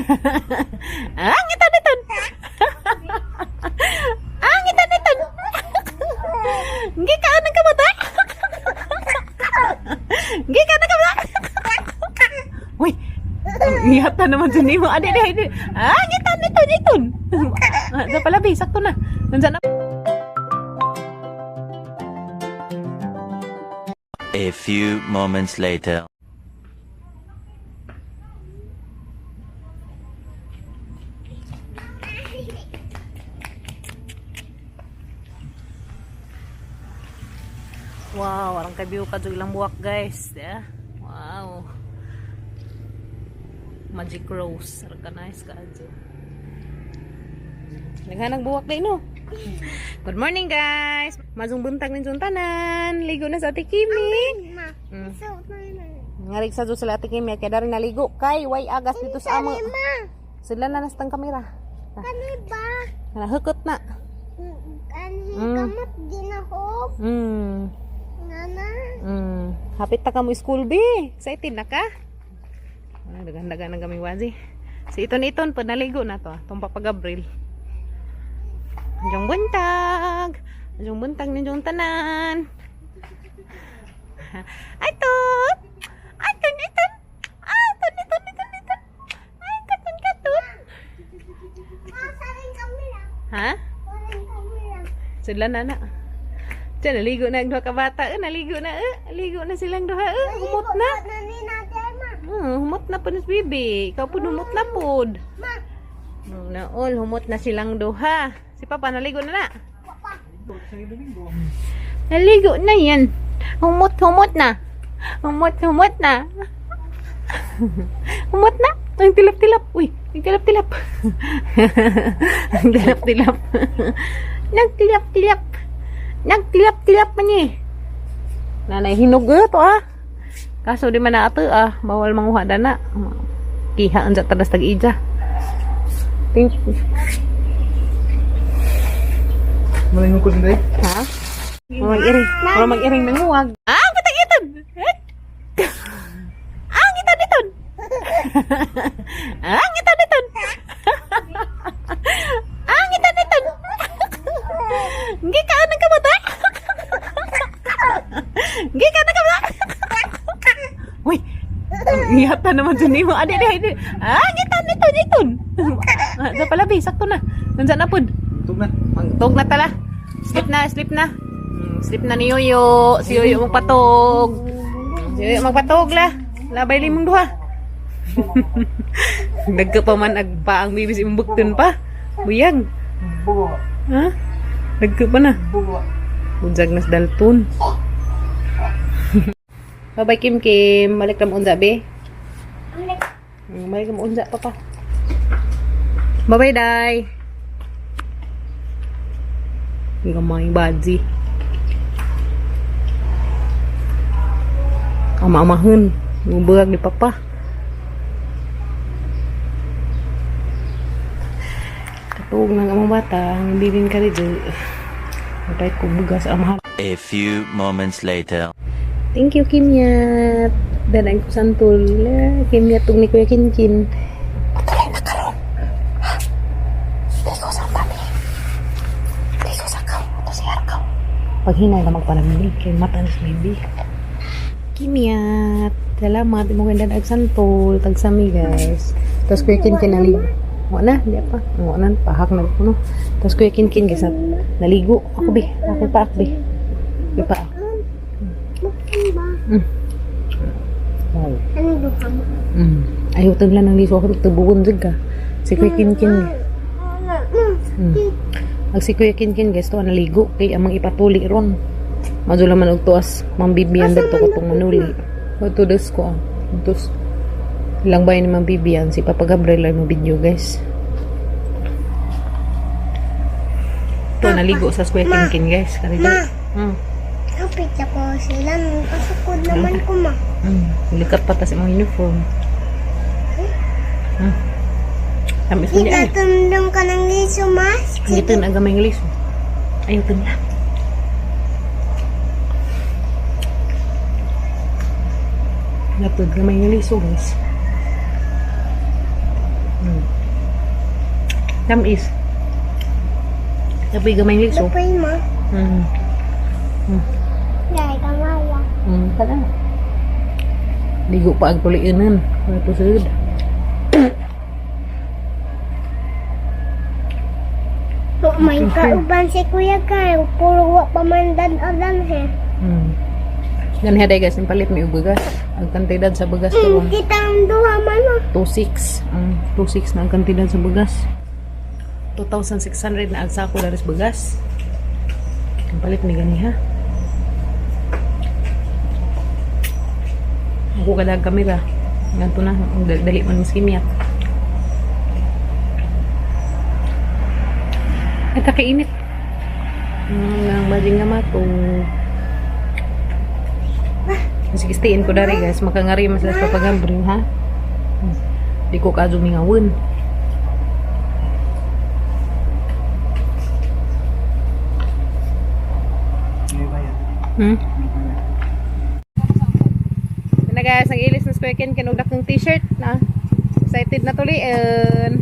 Ah, ngitan iton. Ah, ngitan iton. Gikaan ng kamot ah. Gikaan ng kamot. Uy, ngiyata naman sa nimo. Adi, adi, adi. Ah, ngitan iton, iton. Ah, sa palabi, sakto na. Nandiyan na. A few moments later. Wow, warang kabiyo ka lang buwak, guys. Yeah. Wow. Magic rose. Sarang ka nice ka adyo. Naghanag buwak din, no? Good morning, guys. Mazong buntag ng tanan. Ligo na sa Ate Kimi. Ma, so na. Ngarig sa sila Ate Kimi. Kaya dari naligo. Kay, way agas dito sa amo. Ma, Sila na nastang kamera. kani ba? Nahukot na. Kani kamot ginahog? Nana? Hapit ta ka mo school, be. Excited na ka? Ay, dagan-dagan na kami wazi. Si Iton Iton, pa naligo na to. Itong Papa Gabriel. Anjong buntag. Anjong buntag ninyong tanan. Ay, tut! Ay, tun, iton! Ay, tun, iton, iton, iton! Ay, katun, katun! Ma, saring kamera. Ha? Saring kamera. Sila na na. Diyan, naligo na ang duha ka bata. Eh, naligo na. Eh. Naligo na silang duha. Eh. Humot na. Na ni natin, ma. Humot na po ni bibi. Ikaw po humot na pod. Ma, Na all, humot na silang duha. Si Papa, naligo na na. papa. Naligo na yan. Humot, humot na. Humot, humot na. Humot na. Ang tilap-tilap. Uy, ang tilap-tilap. Ang tilap-tilap. Nagtilap-tilap. Nagtilap-tilap man eh. Nanay, hinog eh, to ah. Kaso di man na ato ah. Bawal manguha dana. Kiha ang tadas tag-ija. Thank you. Malingon ko sila. Ha? Mag-iring. Mura mag-iring ng huwag. Ah, patag iton! Ah, ngitan iton! Ah, ngitan iton! Ah, ngitan iton! Gikaan ng kamot ah! Gikaan ng kamot! Uy! Ngiyata naman sa nimo. Adi, adi, adi. Ah, ngitan iton, iton! Ah, sa palabi, sakto na. Nandiyan na pod. Tug na. Magtog na tala. Sleep na, sleep na. Sleep na ni Yoyo. Si Yoyo magpatog. Si Yoyo magpatog la. Labay limong duha. Nagka pa man agpa ang bibis imong bukton pa. Buyag. Bugo. Ha? Nagka pa na. Bugo. Bunsag nas dalton. Bye-bye, Kim Kim. Balik na mo unsa, be. Balik na mo unsa, papa. Bye-bye, Day. Gamay, badzi. Ama-amahon. Ngubulag ni papa. Katug ng amang bata, ang bilin ka rin. Matay ko bugas amahan. A few moments later. Thank you, Kimyat. Dadaan ko santol. Eh, Kimyat tug ni Kuya Kinkin. Patuloy na karon. Ha? Ligo sa tabi. Ligo sa kaw. Ito si Arkaw. Paghinay na magpalamig. Kay mata na si baby. Kimyat. Salamat. Imo kong dadaag santol. Tagsami, guys. Tapos Kuya Kinkin naligo. Wa na, di pa. Wa na, pahak na ko no. Tapos Kuya Kinkin guys, naligo. Ako be, ako pa be. Di pa. Buksan ba? Wow. Ano duha mo? Ayaw tagla ng liso ako tubugon jud ka. Si Kuya Kinkin. Ag si Kuya Kinkin guys to naligo kay amang ipatuli ron. Madula man og tuas mambibiyan dadto katong manuli. Ito des ko ah. Dos. Ilang bayan ni Ma'am Bibian si Papa Gabriel ay mo video guys. To naligo sa Kuya Kinkin guys. Kari Ma. Mm. Kapit ako sila. Kasukod naman ko, ma. Likat pa tas imong uniform. Tamis mo niya ay. Itatundong ka ng liso, ma. Dito na gamay ng liso. Ayaw to nila. Lapod gamay ng liso, guys. Tamis. Tapi gamay liso. Lupay mo. Dahil kamaya. Kana. Ligo pa ang tuliinan. Wala to sud. May kauban si Kuya Kyle. Puro wa pa man dan-adan he. Ganhi day guys, palit may bugas. Ang kantidad sa bugas karon. Kita ang duha man oh. 2.6. Ang 2.6 na ang kantidad sa bugas. 2,600 na ang sako daris bugas. Ang palit ni gani ha. Ako kada ang kamera. Ganto na, ang dali man mas kimiyat. Ay, kainit. Ang bading nga mato. Sige, stayin ko dari guys. Makangari mas sa papagambring ha. Di ko ka mingawon. May bayad. Ito na guys, ang ilis ng Square Ken kinugdak ng t-shirt na. Excited na tulian.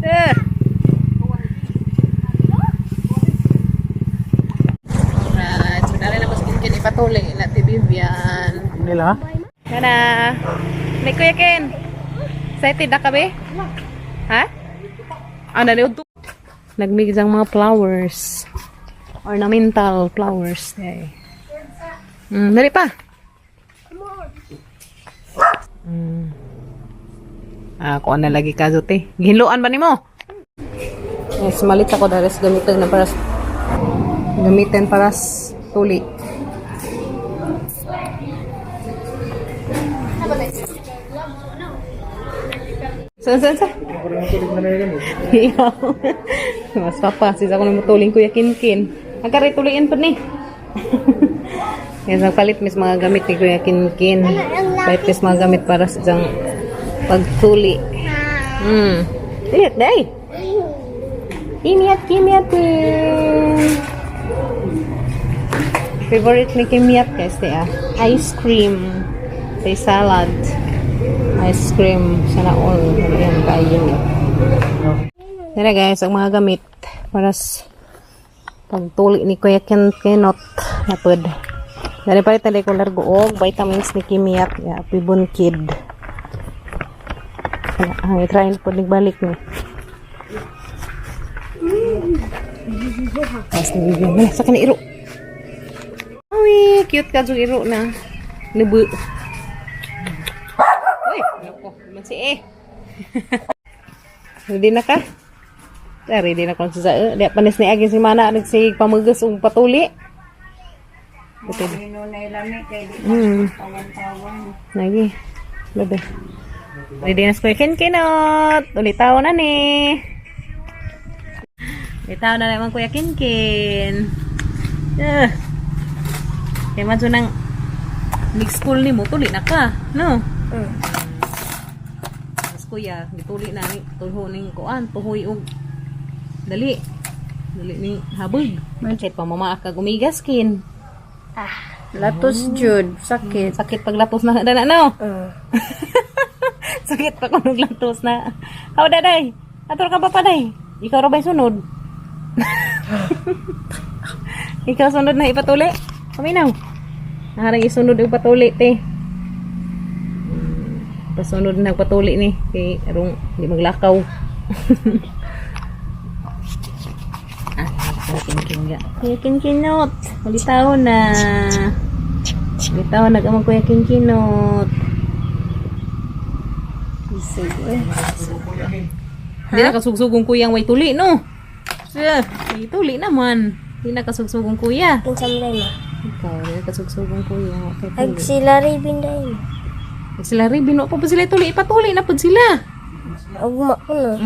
Eh. Alright, so dali na mas Ken ipatuli na ti Vivian. Nila? Nana. Ni Kuya Ken. Excited na kabe? Ha? Ah, naliod to. Nagmix ang mga flowers. Ornamental flowers. Okay. Dali pa. Ah, kuha na lagi ka, Zote. Gihinluan ba nimo? Yes, malit ako dares gamitin na para gamitin para tuli. Saan, saan, saan? Iyaw. Mas papa, sisa ko na mutuling Kuya Kinkin. Ang kare tuliin pa ni. Yes, nagpalit mis mga gamit ni Kuya Kinkin. Palit mis mga gamit para sa isang pagtuli. Lihat, day. Kimiyat, kimiyat. Favorite ni Kimiyat guys, di ah. Ice cream. Say salad. Ice cream. Sana all. Ayan, kayo. Tara guys, ang mga gamit para sa pagtuli ni Kuya Ken Kenot napod. Dali palit na ko largo og vitamins ni Kimiyat ya Pibon Kid. Ang i-try po balik ni. Tapos ni Vivian, "Mala, sa kani iro. Uy, cute ka jud iro na. Nubu. Uy, loko, man si eh. Ready na ka? Ah, ready na kon sa Di panis ni agi si mana nagsig pamugas ug patuli. Buti. Lagi. Bebe. Ready na sa Kuya Kinot. Ulitaw na ni. Ulitaw na naman Kuya Kinkin. Ah. Kaya man nang next school ni mo, tuli na ka. No? Mas kuya, gituli na ni tuho ning kuan, tuhoy og dali. Dali ni habog. Kahit pa mama ka gumigas kin. Latos jud, sakit. Sakit paglatos na dana no. Sakit pa kung naglatos na. Aw daday. Ator ka pa pa day. Ikaw ra ba'y sunod? Ikaw sunod na ipatuli. Paminaw. Naharang isunod yung patuli te. Pasunod na patuli ni kay arong di maglakaw. Ah, kinkin ga. Kuya Kinkinot. Ulitaw na. Ulitaw na ka Kuya Kinkinot. Isig eh. Hindi na kasugsugong kuyang way tuli, no? Siya, may tuli naman. Hindi na kasugsugong kuya. Kinsam day mo. Ikaw, hindi na kasugsugong kuya. Okay, Ag tuli. sila Raven day mo. Ag sila rin, binuo pa pa sila tuli. Ipatuli na po sila. Ugma ko no.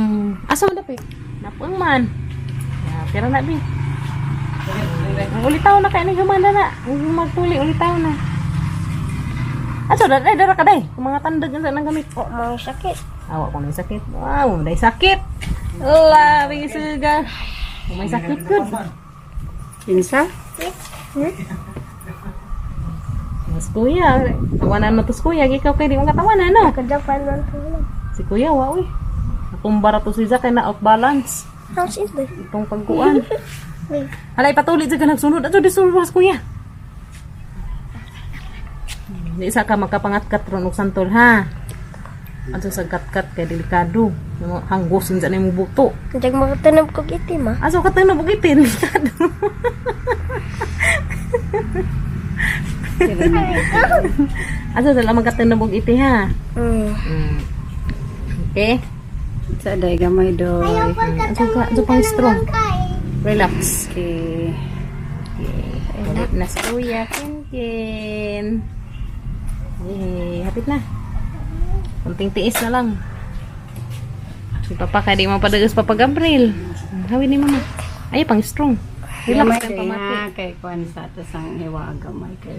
Asa man dapat? Napang man. Ya, pera na, bi. Ang ulitaw na kayo gumanda na. Ang magtuli, ulitaw na. Aso, dara, dara ka day. Kung mga tandag ang nang gamit. O mga sakit. Awa ko may sakit. Wow, may sakit. Labing suga. May sakit good. Kinsa? Mas kuya, tawanan mo to kuya. Ikaw kay di mo katawanan, no? Kadapan man ko. Si kuya, wa, uy. Natumba ra to si Zack kay na out balance. How's it doy? Itong pagkuan. Wait. Hala, ipatuloy sa ka nagsunod. Ato, disulwas, kuya. Di isa ka makapangatkat ron og santol, ha? Ato sa katkat kay delikado. Yung hanggosin sa nimo buto. Diyan makatanom kog itim ah. Aso ka tayo nabugitin. Delikado. Aso sila magkatanabog iti, ha? Mm. Okay? Sa day gamay doy. Aso ka, aso pang strong. Relax. Okay. Okay. Ulit na si Kuya Kinkin. Yay, hapit na. Kunting tiis na lang. Si Papa kaya di mo padagas Papa Gabriel. Hawin ni Mama. Ay, pang strong. Gamay Relax kang day pamati. ha kay kuan sa ato sang hiwa gamay kay.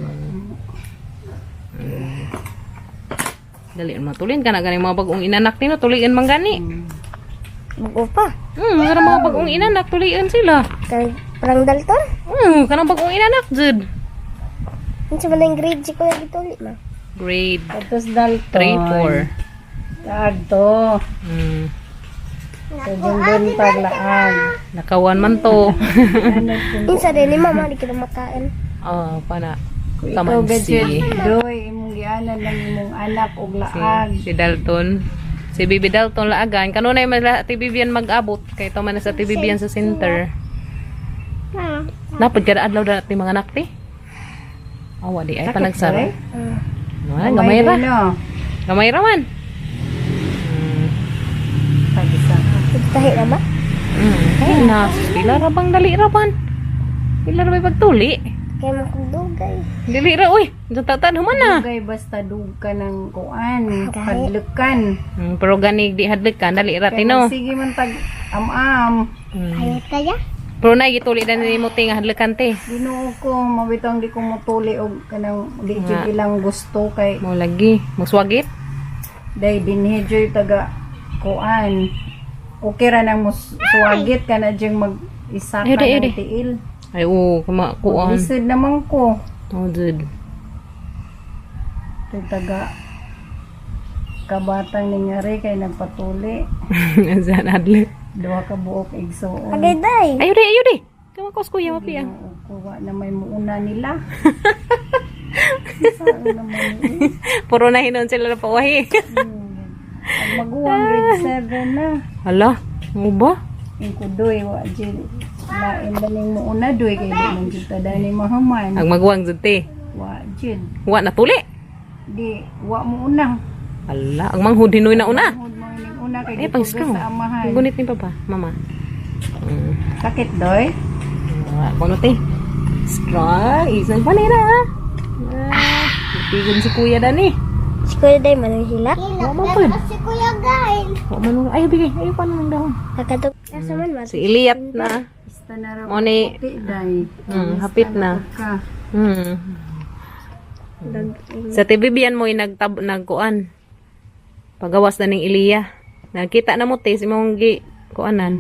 Dali mo tulin ka na gani mga bagong inanak nino tulian man gani. Bugo pa. Kanang mga bagong inanak tulian sila. Kay parang Dalton. Kanang bagong inanak jud. Unsa man ang grade si Kuya gituli ma? Grade Tapos Dalton. 3 4. Taadto. Sa dundun paglaag. Nakawan man to. Unsa din ni mama di kita makain. Oh, pana. Kung ikaw Kamansi. gadget, doy, imong gianan lang imong anak og laag. Si Dalton. Si Bibi Dalton laagan. Kanunay man ti Bibian mag-abot. Kay to man na sa ti Bibian sa center. Ha. Napad kada adlaw na ti mga anak ti. Awa di ay panagsara. eh? Ah, gamay ra. No. Gamay ra man. Pag-isa. Tahi na ba? Kay na pila ra bang dali ra man. Pila ra may pagtuli. Kay man kog dugay. Dili ra uy. Tatan human na. Dugay basta dug ka ng kuan, Gay. kadlukan. Pero ganig di hadlok ka dali ra Kay tino. sige man tag am-am. Ayaw kaya? Pero na gituli na nimo ti nga hadlokan te. Ginoo ko, mabitang di ko motuli og kanang di jud Nga. ilang gusto kay Mo lagi muswagit. day dinhi jud taga kuan. Okay ra nang suwagit ka na jud mag isa ka Ayun, ayun, ng ayun. tiil. Ay oo, kuma kuan. Lisod naman ko. Oh, dude. Kay taga kabatang ningyari kay nagpatuli. Saan hadlok? Duha ka buok igsuon. Agay day. Ayo di, ayo di. Kama kos kuya mapi ah. Ginoo ko, wa na may muuna nila. Saan naman eh. Puro na hinon sila na pawahi. Ang maguwang grade 7 na. Hala, mo ba? Yung kudoy, wa jud. Lain ba ning muuna doy kay di man jud ta dani mahuman. Ang maguwang jud te. Wa jud. Wa na tuli. Di wa muuna. Hala, ang manghud hinoy na una. Manghud mo ning una kay Ay, pang gitugas strong. sa amahan. Ang gunit ni papa, mama. Sakit doy. Wa kono te. Strong, isang panira. Ah, tigon si kuya dani. Si Kuya day man ang hilak. Wa man pud. Si Kuya Gail. Wa man ay bigay, ayo pa nang dahon. Kakatog asa man ma? Si Iliat na. Ista na ra Mo ni puti day. Hapit na. Ka. Sa TV biyan mo nagtab nagkuan. Pagawas na ning Iliya. Nakita na mo te si mong gi kuanan.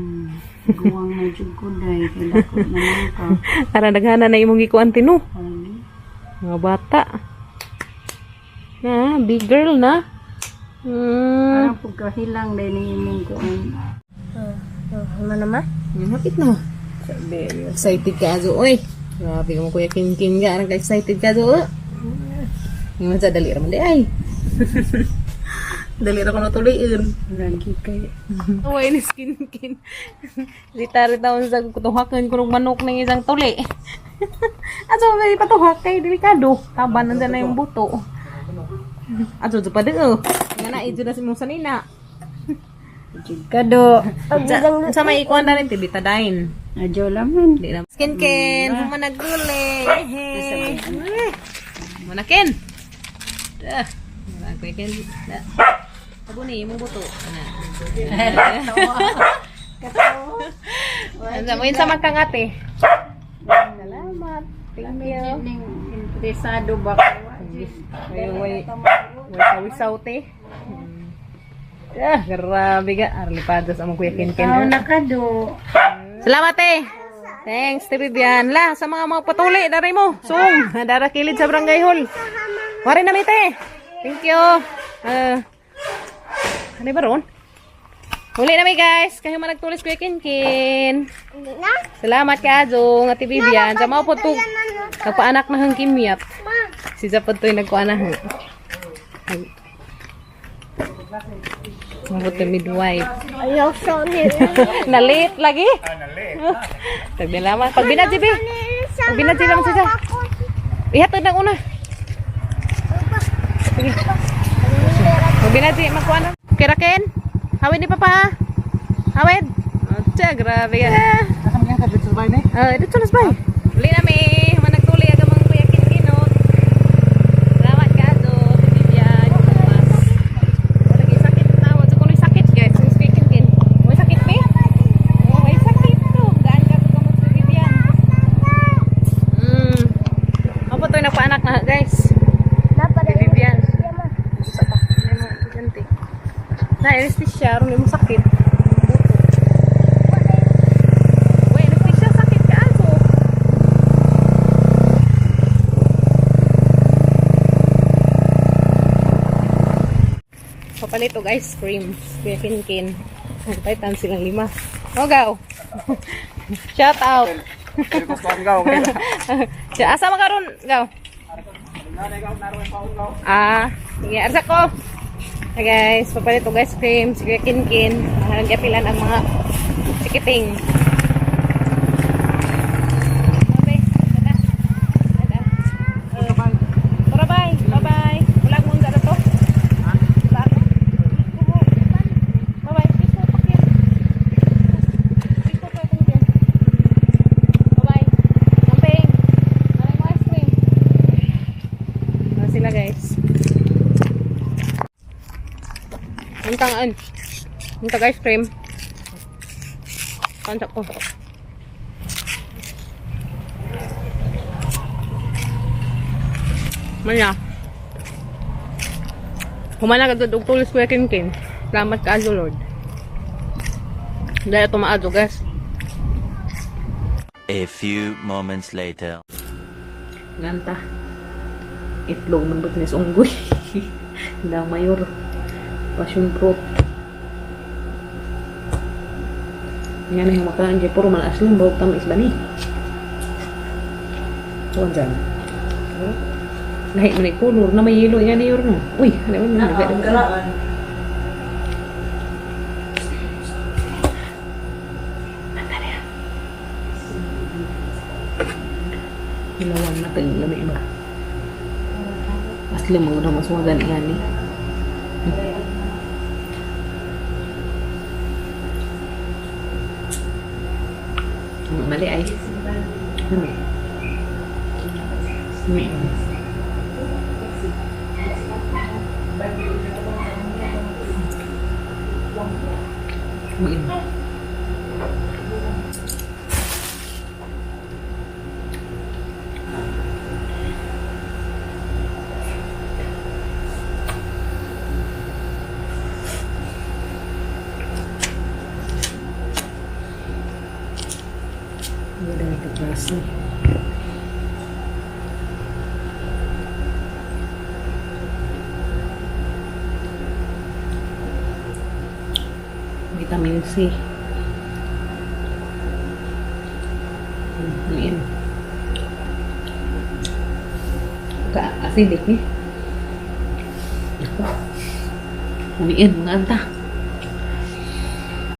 Guwang na jud ko day kay dako na man ka. Para daghana na imong gikuan tino. Ay, Mga bata. Na, big girl na. Parang pagkahilang day ning imong kuan. Ano naman? Hapit na. Very excited ka azo oy. Grabe ka mo kuya Kinkin ka. Arang ka excited ka azo. Yung sa dali ra man di ay. Dali ra ko natuloy. Lagi kay Uy, ni skin kin. Si Tari taon sa kutuhakan ko ng manok ng isang tuli. Ato, may patuhak kay delikado. Taban nandyan na yung buto. Ato, ito pa doon. Nga na, ito na si mong sanina. jud ka do. Sa, sa may ikuan na rin, tibitadain. Adyo laman. Di na. Skin kin, humanaguli. Hey. Manakin. Dah. Wala ko kin. Dah. Abo ni imong buto. Ana. Ano mo sa magkangate? Salamat. Thank you. Ning interesado ba ka? Wa jud. Way way way kawisaw te. Ah, grabe ka. Arlipados among kuya Ken Ken. Ikaw na ka do. Salamat eh. Thanks, Te Bibian. La, sa mga mga patuli, daray mo. Sung, dara kilid sa barangay hall. Wari na mi, te. Thank you. Ano ba ron? Huli na mi guys. Kayo man nagtulis, Kuya Kinkin. Hindi na. Salamat kay Azong, Ate Vivian. Sa mga po to, nagpaanak na hang kimyat. Ma. Si Zapod to'y nagkuha na hang. Mabot midwife. Ayaw sa nila. Na-late lagi. Na-late. Tagbilaman. Pag binadji, be. Pag binadji lang siya. Ihatod ng una. Sige. Pag binadji, magkuha na. Kirakin. Hawid ni Papa ha. Hawid. Atsa, grabe ka. Asa man ka dito sa bahay ni? Ah, dito na sabay. Uli na mi. Managtuli aga mga Kuya Kinkinot. Salamat ka do, Vivian. Mas. Wala kay sakit na. Wala ko sakit guys. Yung Kuya Kinkin. May sakit be? Oh, may sakit to. Gaan ka to kamot si Vivian. Ako to nagpaanak na guys. Si Vivian. Sa pa. May mga estudyante. Na anesthesia, aron mo sakit. Wait, anesthesia sakit ka aso. Papalit og ice cream. Kuya Kinkin. Nagpaitan silang lima. O, gaw. Shout out. Siya, asa man karon, gaw? Ah, sige, arsa ko. Hi guys, papalit og ice cream. Si Kuya Kinkin. Mahalang gapilan ang mga sikiting. Bye. Tara, bye. Bye-bye. Wala akong na to. Wala ako. Bye-bye. Kiss mo, pakit. Kiss mo, pakit. Bye-bye. Kamping. Maraming mo ice cream. Ano sila, guys? Ang Ang ice cream. Kansa ko. Maya. Humana ka og tulis, Kuya Kinkin. Salamat ka, Lord. Dahil tumaado, guys. A few moments later. Nganta. Itlog man ba't nis unggoy. Daw mayor. Passion fruit. Yan ang makaan dyan. Puro man asling. Bawag tamis ba ni? Tuwan dyan. Lahi man ay color na may yelo yan ni no. Uy, ano man na. Ilawan na tayo lami ba? Asli mga na maswagan yan eh. Mali ay. Lami. Lami. Lami. Hindi na kaklase. Vitamin C. Yan. Ka acidic ni. Ako. Umiin mga anta.